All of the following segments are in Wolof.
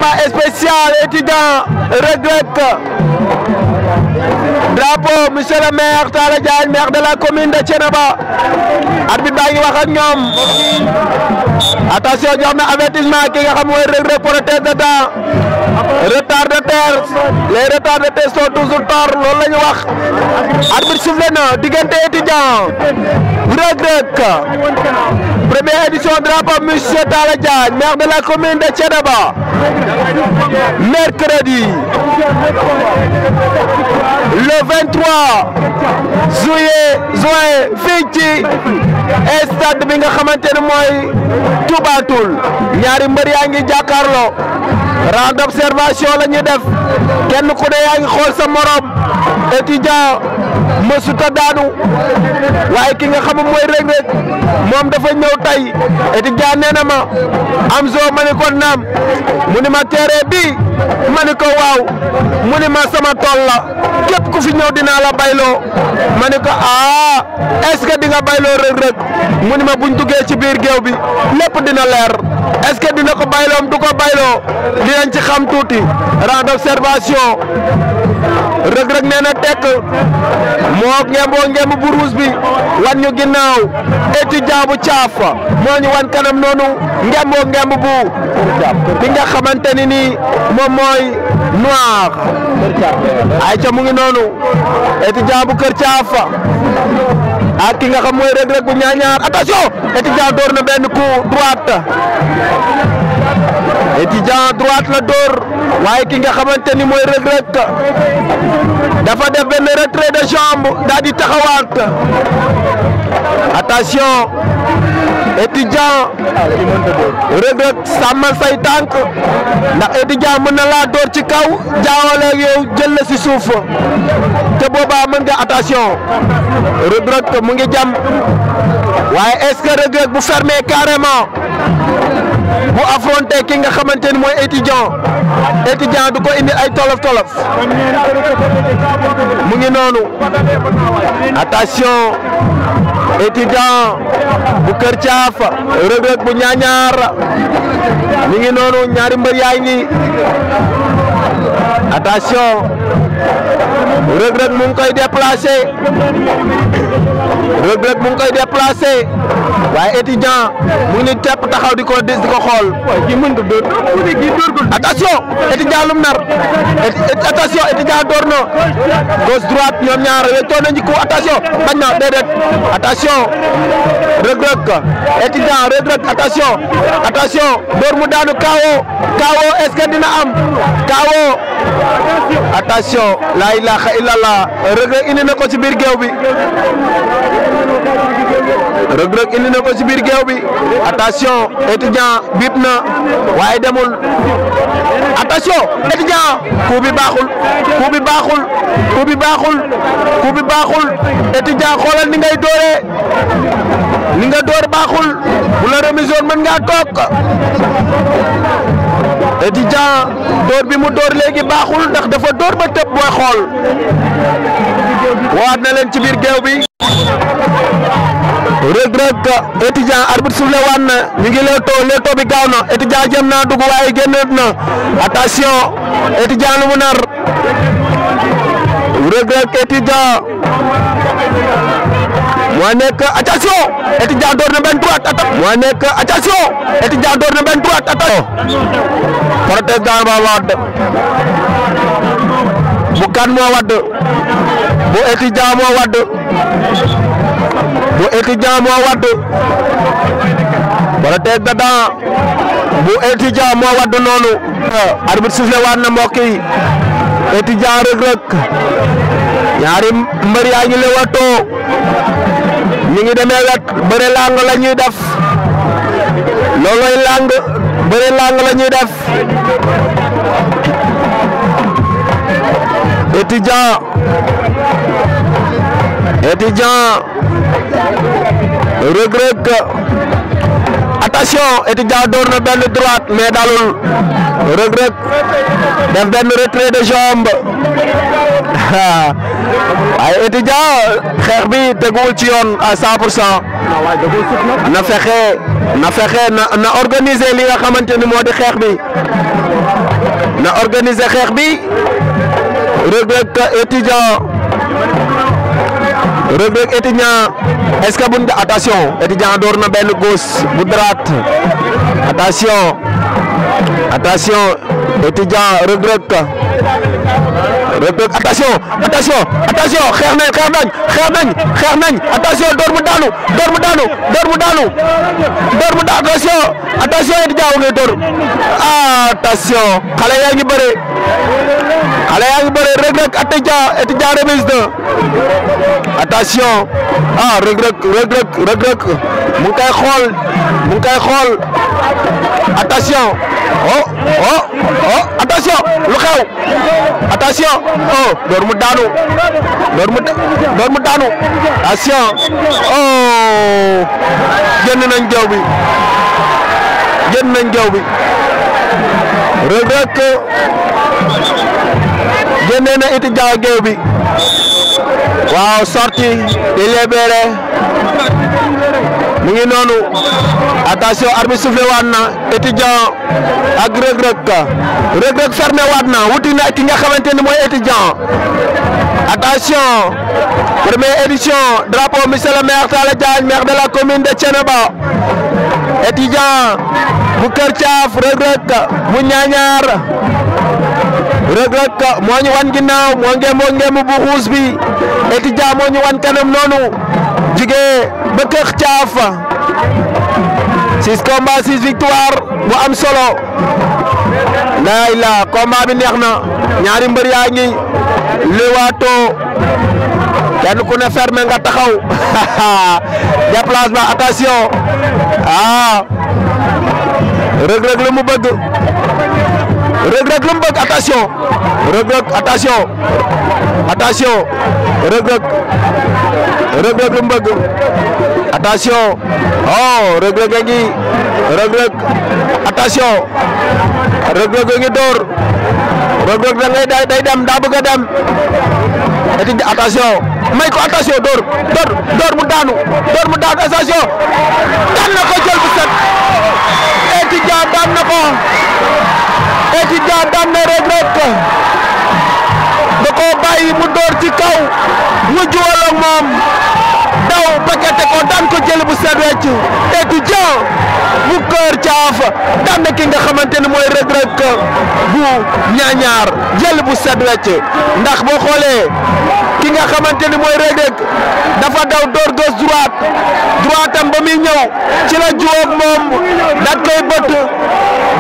combat spécial étudiant Reug Reug. Drapeau Monsieur le maire Talla Diagne, maire de la commune de Tienaba. Arbitre baa ngi wax ak ñoom. Attention, jox na avertissement ki nga xam mooy Reug Reug protège de temps. Retardataire, les retardataires sont toujours tort, loolu la ñu wax. Arbitre sifflé na diggante étudiant Reug Reug. Première édition drapeau Monsieur Talla Diagne, maire de la commune de Tienaba. Mercredi le 23 juin fii ci stade bi nga xamante ne mooy Toubatoul. Ñaari mbër yaa ngi jàkkaarloo. Rang d'observation la ñuy def kenn ku ne yaa ngi xool sa morom. Étudiant mësuta daanu waaye ki nga xam mooy Reug Reug moom dafa ñëw tey. Étudiant nee na ma am zoo ma ni ko naam mu ni ma terrain bi ma ni ko waaw mu ni ma sama tool la képp ku fi ñëw dinaa la bayloo ma ni ko est-ce que di nga bayloo Reug Reug mu ni ma buñ duggee ci biir géew bi lépp dina leer. Est-ce que dina ko bayloom du ko bayloo dinañ ci xam tuuti. Rang d'observation Reug Reug nee na tekk moo ngemb bu ruus bi wan ñu ginnaaw. Étudiant bu thiaaf moo ñu wan kanam noonu ngemb bu bi nga xamante ni nii moom mooy noir. ay ca mu ngi noonu étudiant bu kër thiaaf ak ki nga xam mooy Reug Reug bu ñaañaar. Attention, étudiant door na benn coup droite. Étudiant droite la door waaye ki nga xamante ni mooy Reug Reug dafa def benn retrait de jambe daal di taxawaat. Attention, étudiant Reug Reug sàmmal say tànk ndax étudiant mën na laa door ci kaw jaawale yow jël la si suuf te boobaa mën nga. Attention, Reug Reug mu ngi jam waaye est-ce que Reug Reug bu fermé carrément bu affronté ki nga xamante ni mooy étudiant du ko indi ay tolof mu ngi noonu. Attention, étudiant bu kër thiaaf Reug Reug bu ñaañaar mi ngi noonu ñaari mbër yaay ngi. Attention, Reug Reug mu ngi koy déplacé. Reug Reug mu ngi koy déplacé waaye étudiant mu ngi tepp taxaw di ko xool. Attention, étudiant lum nar. Attention, étudiant door na gauche droite ñoom ñaar weccoo nañu ko. Attention, bañ na déedéet. Attention, Reug Reug étudiant Reug Reug. Attention door mu daanu KO est-ce que dina am KO. Attention, la ilaha illallah. Reug Reug indi na ko ci biir géew bi. Reug Reug indi na ko ci biir géew bi. Attention, étudiant bip na waaye demul. Attention, étudiant coup bi baaxul. Étudiant xoolal ni ngay dooree ni nga door baaxul bu la remise woon mën ngaa toog. Étudiant door bi mu door léegi baaxul ndax dafa door ba tëb booy xool. waat na leen ci biir géew bi. Reug Reug étudiant arbitre soufflé waat na ñu ngi leetoo bi gaaw na. Étudiant jëm naa dugg waaye génneet na. Attention, étudiant lu mu nar. Reug Reug étudiant moo nekk. Attention, étudiant door na benn droite moo nekk. Attention, étudiant door na benn droite protège daan ba wadd bu kan moo wadd bu étudiant moo wadd protège da daan bu étudiant moo wadd noonu. Arbitre sifflé waat na mbokk yi. Étudiant Reug Reug ñaari mbër yaa ngi leewatoo ñu ngi demee wet bëre lang la ñuy def looloy lang bëre lang la ñuy def. Étudiant Reug Reug. Attention, étudiant door na benn droite mais dalul. Reug Reug def benn retrait de jambe waaye étudiant xeex bi teguwul ci yoon à 100%. na fexe na organiser li nga xamante ni moo di xeex bi. na organiser xeex bi Reug Reug étudiant Reug Reug étudiant est-ce que buñ attention étudiant door na benn gauche bu droite attention étudiant Reug Reug attention xeex nañ attention door mu daanu attention étudiant wu ngay door attention xale yaa ngi bëre Reug Reug étudiant remise de attention Reug Reug mu ngi koy xool attention attention lu xew attention door mu daanu attention génn nañ géew bi Reug Reug génne na étudiant géew bi waaw sorti di libéré mu ngi noonu attention arbitre soufflé waat na étudiant ak Reug Reug fermé waat na wuti na ki nga xamante ni mooy étudiant attention première édition drapeau Monsieur le maire Talla Diagne maire de la commune de Tienaba étudiant bu Kër Thiaaf Reug Reug bu Gnagnare Reug Reug moo ñu wan ginnaaw moo ngeen bu xuus bi étudiant moo ñu wan kanam noonu jugee ba Kër Thiaaf 6 combats 6 victoires bu am solo la combat bi neex na ñaari mbër yaa ngi lewato kenn ku ne fermé nga taxaw déplacement attention Reug Reug lu mu bëgg attention Reug Reug lu mu bëgg attention Reug Reug ngi attention Reug Reug ngi door Reug Reug da ngay day dem daa bëgg a dem attention may ko attention door mu daanu attention daan na ko jël bu set Etudiant daan na ko Etudiant daan na Reug Reug da koo bàyyi mu door ci kaw mu juwal ak moom daw pakete ko daan ko jël bu set wecc Etudiant bu Kër Thiaaf daan na ki nga xamante ni mooy Reug Reug bu Gnagnare jël bu set wecc ndax boo xoolee ki nga xamante ni mooy Reug Reug dafa daw door gauche droite am ba muy ñëw ci la juwoo ak moom daat koy bët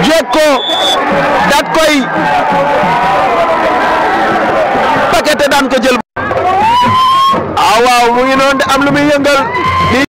jéeg ko daat koy pakete daan ko jël waaw mu ngi noonu am lu muy yëngal